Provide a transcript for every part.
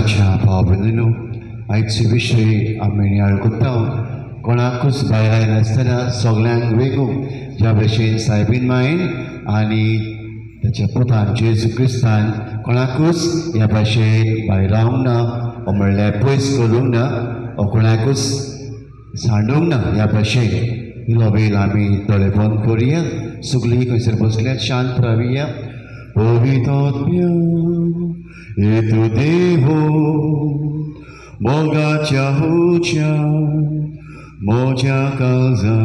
मोगाच्या भाव-भयणींनो, आयचे विशय आमी नियाळ करता. कोणाकूच भायर आयनासतना सगल्यांक वेगूंक ज्या भशेन सायबीन मायन आनी ताच्या पुतान जेजू क्रिस्तान कोणाकूच ह्या भाशेन भायर रावंक ना ओ म्हणल्यार पयस करूंक ना ओ कोणाकूच सांडूंक ना. ह्या भाशेन इल्लो वेळ आमी दोळे बंद करुया, सगळीं खंयसर बसल्यात शांत रावया. पवित्र येतू देवो मोगाच्या हुच्या म्हज्या काळजा.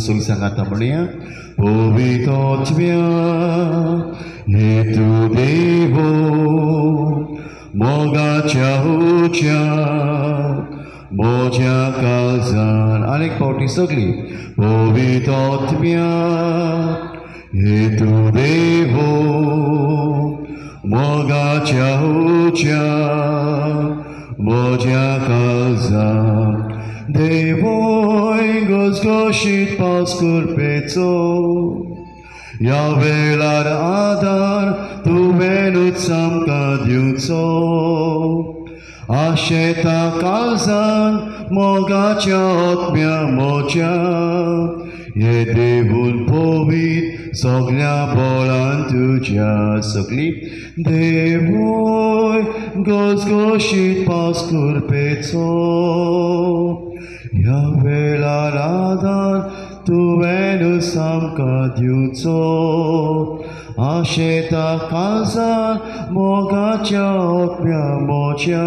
सगळीं सांगाता म्हणया. पवित्र येतू देवो मोगाच्या हुच्या म्हज्या काळजान. आनीक फावटी सगळीं. पवित्र येतू देवो मोगाच्या हुच्या म्हज्या काळजान. देवोय घसघशीत पावस करपेचो ह्या वेळार आदार तुवेंनूच आमकां दिवचो. आशेता काळजान मोगाच्या आत्म्या म्हज्या हे देवून पवीत सगळ्या बळान तुज्या. सगळीं. देवोय घसघशीत पावस करपेचो ह्या वेळार आदार तुवेंनूच आमकां दिवचो. आशेता काळजान मोगाच्या आत्म्या म्हज्या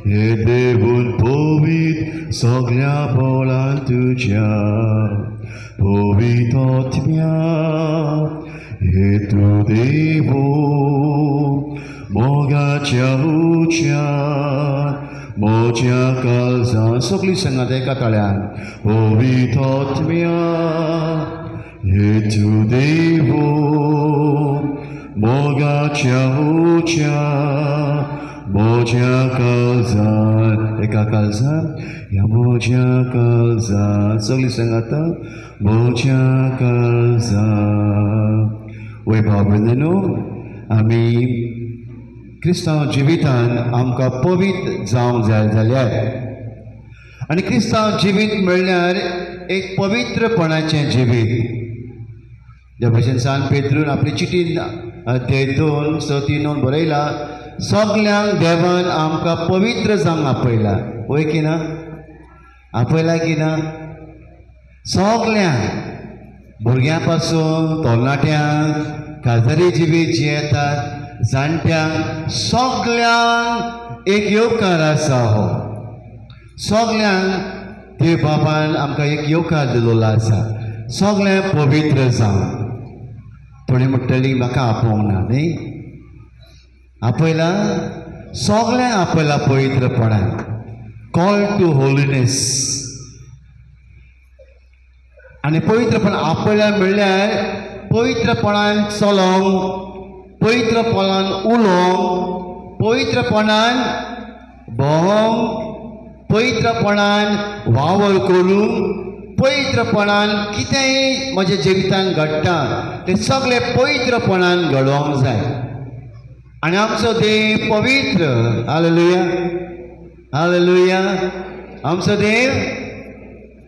हे देवून पवीत सगळ्या बळान तुज्या. पवित्र आत्म्या हे तूं देवो मोगाच्या उच्या म्हज्या काळजान. सगळीं सांगात एका ताळ्यान. पवित्र आत्म्या हे तूं देवो मोगाच्या उच्या म्हज्या काळजान. एका काळजान ह्या म्हज्या काळजान. सगळीं सांगाता म्हज्या काळजान. वय भाव भयणींनो, आमी क्रिस्तांव जिवितान आमकां पवित्र जावंक जाय जाल्यार आनी क्रिस्तांव जिवीत म्हणल्यार एक पवित्रपणाचें जिवीत. ज्या भशेन सान पेत्रून आपली चिटीन अध्याय 2 स 3 बरयला, सगल्यांक देवान आमकां पवित्र जावंक आपयला. वय की ना? आपयला की ना? सगल्यांक, भुरग्यां पासून तरणाट्यांक, काजारी जिवीत जियेतात जाणट्यांक, सगल्यांक एक येवकार आसा. हो सगल्यांक देव बाबान आमकां एक येवकार दिलोलो आसा, सगळें पवित्र जावं. थोडी म्हणटली म्हाका आपोवंक ना, न्ही? आपयला, सगळ्यांक आपयला पवित्रपणान. Call to holiness. आनी पवित्रपण आपयला म्हणल्यार पवित्रपणान चलोवंक, पवित्रपणान उलोवंक, पवित्रपणान भोंवंक, पवित्रपणान वावर करूंक, पवित्रपणान कितेंय म्हज्या जिवितान घडटा तें सगळें पवित्रपणान घडोवंक जाय. आनी आमचो देव पवित्र. Hallelujah, hallelujah. आमचो देव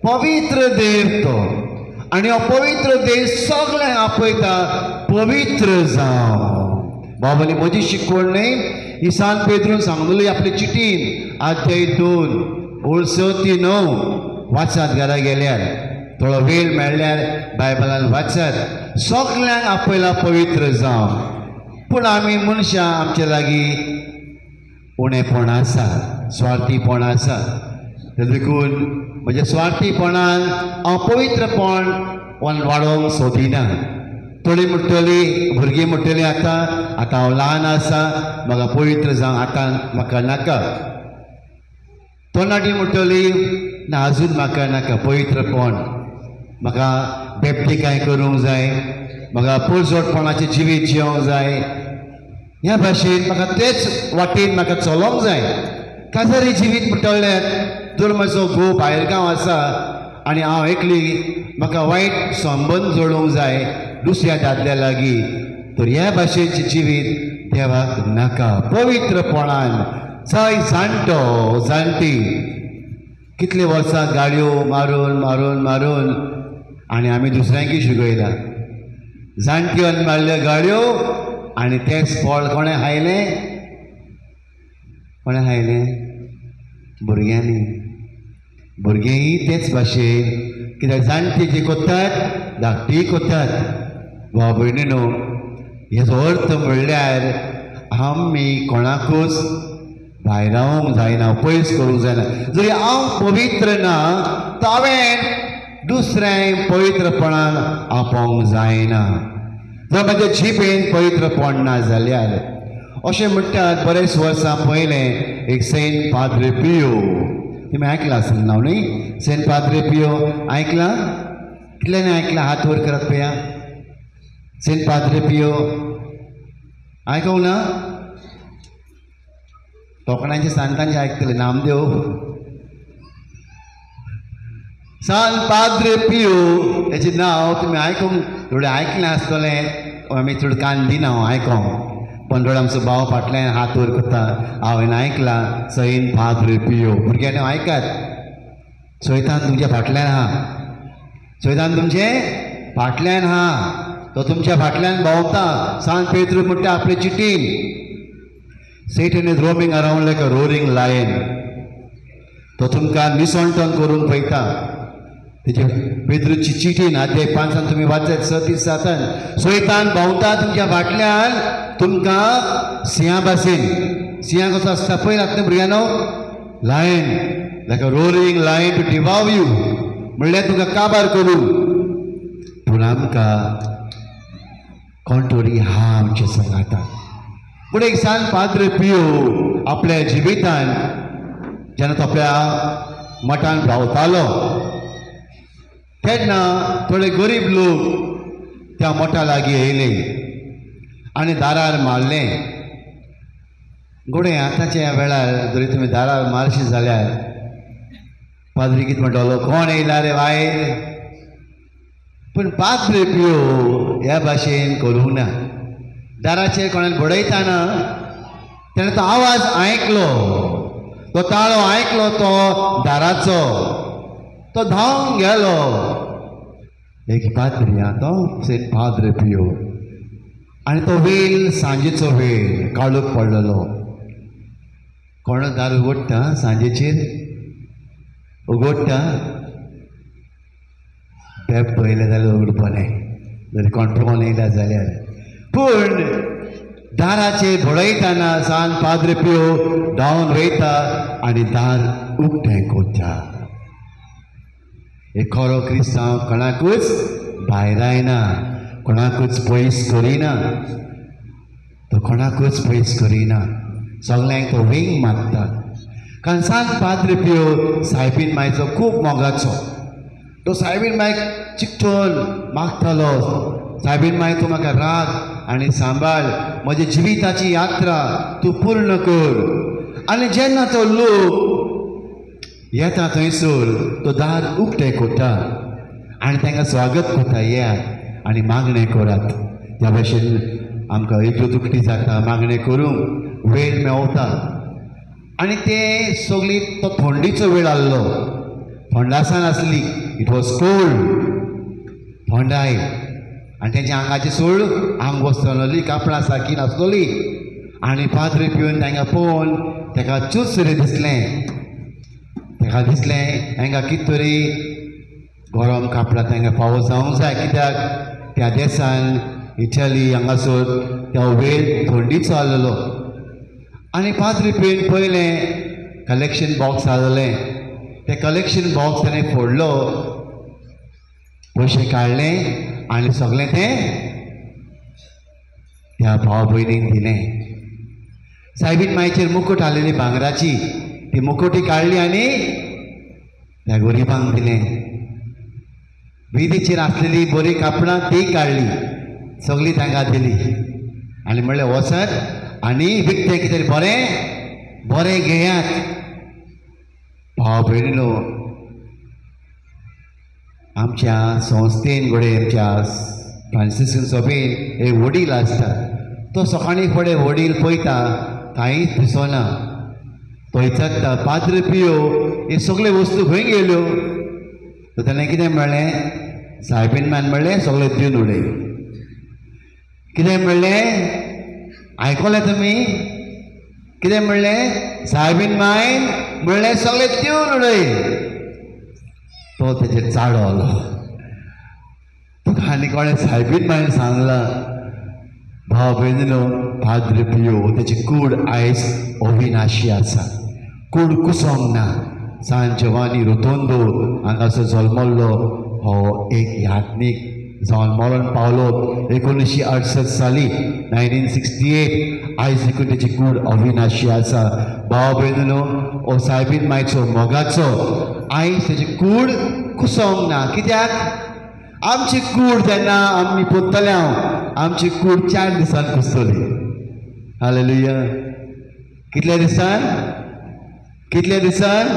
पवित्र देव तो. आनी हो पवित्र देव सगळ्यांक आपयता पवित्र जावं. बाबांनी म्हजी शिकवण न्हय, ही सान पेत्रून सांगलेली आपले चिटीन अध्याय 2 ओळ 6 ते 9 वाचात. घरा गेल्यार थोडो वेळ मेळ्ळ्यार बायबलान वाचात. सगल्यांक आपयला पवित्र जावं. पूण आमी मनशां आमचे लागीं उणेपण आसा, स्वार्थीपण आसा. देखून म्हज्या स्वार्थीपणान हांव पवित्रपण वाडोवंक सोदिना. थोडी म्हणटली, भुरगीं म्हणटली आतां आतां हांव ल्हान आसा, म्हाका पवित्र जावंक आतां म्हाका नाका. तरणाटी म्हणटली ना, अजून म्हाका नाका पवित्रपण, म्हाका बेबटी कांय करूंक जाय, म्हाका पुरजोटपणाचें जिवीत जियोंक जाय, ह्या भाशेन म्हाका तेच वाटेन म्हाका चलोवंक जाय. काजारी जिवीत म्हणटलें जर म्हजो घोव भायर गांव आसा आनी हांव एकली, म्हाका वायट संबंद जोडूंक जाय दुसऱ्या दादल्या लागीं, तर ह्या भाशेचें जिवीत देवाक नाका. पवित्रपणान जाय जाणटो जाणटी कितले वर्सां गाडयो मारून मारून मारून आनी आमी दुसऱ्यांकूय शिकयला. जाणट्यान मारल्यो गाडयो आनी तेंच फळ कोणें खायलें? कोणें खायलें? भुरग्यांनी. भुरगेंय तेच भाशेन, कित्याक जाणटी जी कोत्तात धाकटीय कोत्तात. भाव भयणीनो, हेजो अर्थ म्हणल्यार आमी कोणाकूच भायरावंक जायना, पयस करूंक जायना. जरी हांव पवित्र ना तर हांवें दुसऱ्यांक पवित्रपणान आपोवंक जायना. जर म्हज्या जिबेन पवित्रपण ना जाल्यार. अशें म्हणटात बरेच वर्सां पयलें एक सेंट पाद्रे पियो, तुमी आयकलां आसतलें नांव न्ही? सेंट पाद्रे पियो आयकलां? कितल्यांनी आयकलां? हात वर करात पळया. सेंट पाद्रे पियो आयकूंक ना? कोंकणाचे सांतांचे आयकतले. नामदेव सान पाद्रे पियो हेचें नांव तुमी आयकूंक थोडें आयकलें आसतलें, आमी चड कान दिना आयकोंक, पण थोडो आमचो भाव फाटल्यान हात वर करता, हांवें आयकलां सैन पाद्रे पियो. भुरग्यांनी आयकात, सैतान तुमच्या फाटल्यान आहा, सैतान तुमचे फाटल्यान आहा, तो तुमच्या फाटल्यान भोंवता. सान पेत्रू म्हणटा आपले चिटीन, Satan is roaming around like a roaring lion. तो तुमकां निसणटन करूंक पळयता. तेजे पेत्रूची चिटीन अध्याय 5 तुमी वाचत 6 ते 7, सैतान भोंवता तुमच्या फाटल्यान, तुमकां सिंहा भाशेन. सिंहा कसो आसता पळयलात न्हय भुरग्यांनो? Lion like a roaring lion to devour you, म्हणल्यार तुमकां काबार करूं. पूण आमकां कोण तरी आहा आमच्या सांगाता. पूण एक सान पाद्रे पियो आपल्या जिवितान जेन्ना तो आपल्या मठान रावतालो तेन्ना थोडे गरीब लोक त्या मठा लागीं येयले आनी दारार मारलें. घोडे आतांच्या ह्या वेळार जरी तुमी दारार मारशी जाल्यार पाद्री कितें म्हणटलो? कोण येयला रे भायर? पूण पाद्रे पियो ह्या भाशेन करूंक ना. दाराचेर कोणाक बडयताना तेणें तो आवाज आयकलो, तो ताळो आयकलो, तो दाराचो, तो धांवन गेलो. एक पाद्री आहा तो सेंट पाद्रे पियो, आनी तो वेळ सांजेचो वेळ, काळोख पडलेलो. कोण दार उगडटा सांजेचेर? उगडटा? बेब पळयलें जाल्यार उगडपलें, जरी कोण पळोवन येयला जाल्यार. पूण दाराचेर बडयताना सान पाद्रे पियो धांवन वयता आनी दार उकतें करता. एक खरो क्रिस्तांव कोणाकूच भायरायना, कोणाकूच पयस करिना, तो कोणाकूच पयस करिना, सगल्यांक तो वेंग मारता. कारण सान पाद्रे पियो सायबीन मायचो खूब मोगाचो. तो सायबीन मायक चिकटोन मागतालो, सायबीन माय तूं म्हाका राग आनी सांबाळ, म्हज्या जिविताची यात्रा तूं पूर्ण कर. आनी जेन्ना तो लोक येता थंयसर तो दार उकतें करता आनी तांकां स्वागत करता, येयात आनी मागणें करात. त्या भाशेन आमकां इतल्यो दुखटी जाता, मागणें करूंक वेळ मेवता. आनी ते सगळी तो थंडीचो वेळ आहलो, थंडासान आसली, it was cold, थंडाय, आनी तेंच्या आंगाची सोड आंग वचतली, कापडां सारकी नासतली. आनी पाद्रे पिवन तांकां पळोवन ताका चूच तरी दिसलें, ताका दिसलें हांकां कितें तरी गरम कापडां तांकां फावो जावंक जाय, कित्याक त्या देसान इटली हांगासर त्या वेळ थंडीचो आहलो. आनी पाद्रे पिवन पळयलें कलेक्शन बॉक्स आहलें, तें कलेक्शन बॉक्स ताणें फोडलो, पयशे काडले आनी सगळें तें त्या भाव भयणीक दिलें. सायबीन मायचेर मुकुट आहलेली भांगराची, ती मुकुटी काडली आनी त्या गरिबांक दिलें. वेदीचेर आसलेली बरी कापडां ती काडली, सगळीं तांकां दिली आनी म्हणलें वचत आनी विकतें कितें बरें बरें घेयात. भाव भयणीनो, आमच्या संस्थेन घडये आमच्या फ्रांसिस्कन सभेन एक वडील आसता, तो सकाळीं फुडें वडील पळयता कांयच दिसना. तो विचारता पाद्र पियो हे सगळे वस्तू खंय गेल्यो? तर ताणें कितें म्हणलें? सायबीन मायन म्हणलें सगळें दिवन उडय. कितें म्हणलें? आयकलें तुमी? कितें म्हणलें? सायबीन मायन म्हणलें सगळें दिवन उडय. तो तेजेर चाडो आलो. तुका आनी कोणें सायबीन मायन सांगलां? भाव भयणीनो, पाद्र पियो तेची कूड आयज अविनाशी आसा, कूड कुसोंक ना. सान जवानी रोतोंदो हांगासर जल्मल्लो हो एक यात्नीक जावन मरण पावलो 1968 साली 1968. आयज देखून तेची कूड अविनाशी आसा. भाव भयणीनो, हो सायबीन मायचो मोगाचो आयज तेची कूड कुसोंक ना. कित्याक? आमची कूड जेन्ना आमी पोत्तले हांव आमची कूड 4 दिसान कुसतली. हालेलुया. कितल्या दिसान? कितल्या दिसान?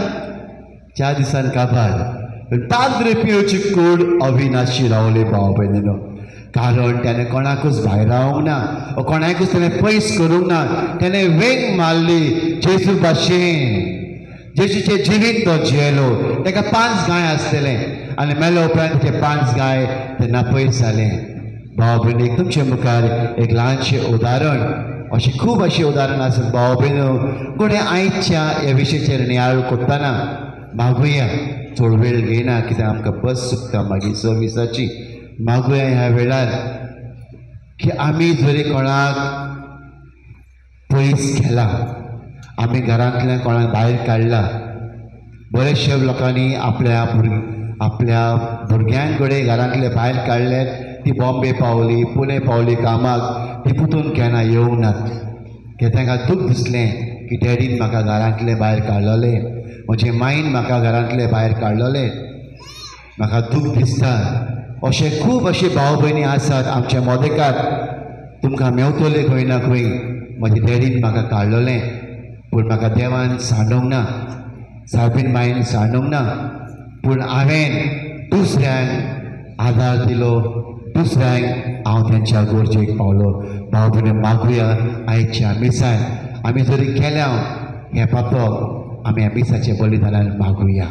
4 दिसान काबार. पाद्र पियोची कूड अविनाशी रावली भाव भयणीनो, कारण त्याने कोणाकूच भायर रावंक ना, कोणाकूच ताणें पयस करूंक ना. त्याने वेंग मारली जेजू भाशेन. जेजूचें जिवीत तो जियेलो. ताका 5 गाय आसतले आनी मेल्या उपरांत ते 5 गाय तेन्ना पयस जाले. भाव भयणी, तुमचे मुखार एक ल्हानशें उदाहरण, अशें खूब अशें उदाहरण आसात भाव भयणो. कोणें आयच्या ह्या विशयाचेर नियाळ करतना मागुया, चड वेळ घेयना कित्याक आमकां बस चुकता मागीर 6:20. मागुया ह्या वेळार की आमी जरी कोणाक पयस केला, आमी घरांतल्यान कोणाक भायर काडला, बरेचशे लोकांनी आपल्या आपल्या भुरग्यां कडेन घरांतले भायर काडले, ती बॉम्बे पावली, पुणे पावली कामाक, ती पुतून केन्ना येवंक नात. कित्याक तांकां दूख दिसलें की डॅडीन म्हाका घरांतले भायर काडलेलें, म्हजे मायन म्हाका घरांतले भायर काडलेलें, म्हाका दूख दिसता. अशे खूब अशे भाव भयणी आसात आमच्या मोदेकार, तुमकां मेवतले खंय ना खंय, म्हजे डॅडीन म्हाका काडलेलें पूण म्हाका देवान सांडूंक ना, सायबीन मायन सांडूंक ना, पूण हांवें दुसऱ्यांक आदार दिलो, दुसऱ्यांक हांव तेंच्या गरजेक पावलो. भाव भयणी मागुया आयच्या मिसान आमी जरी केल्या हें पापक आमी ह्या मिसाचें बलिदानान मागुया.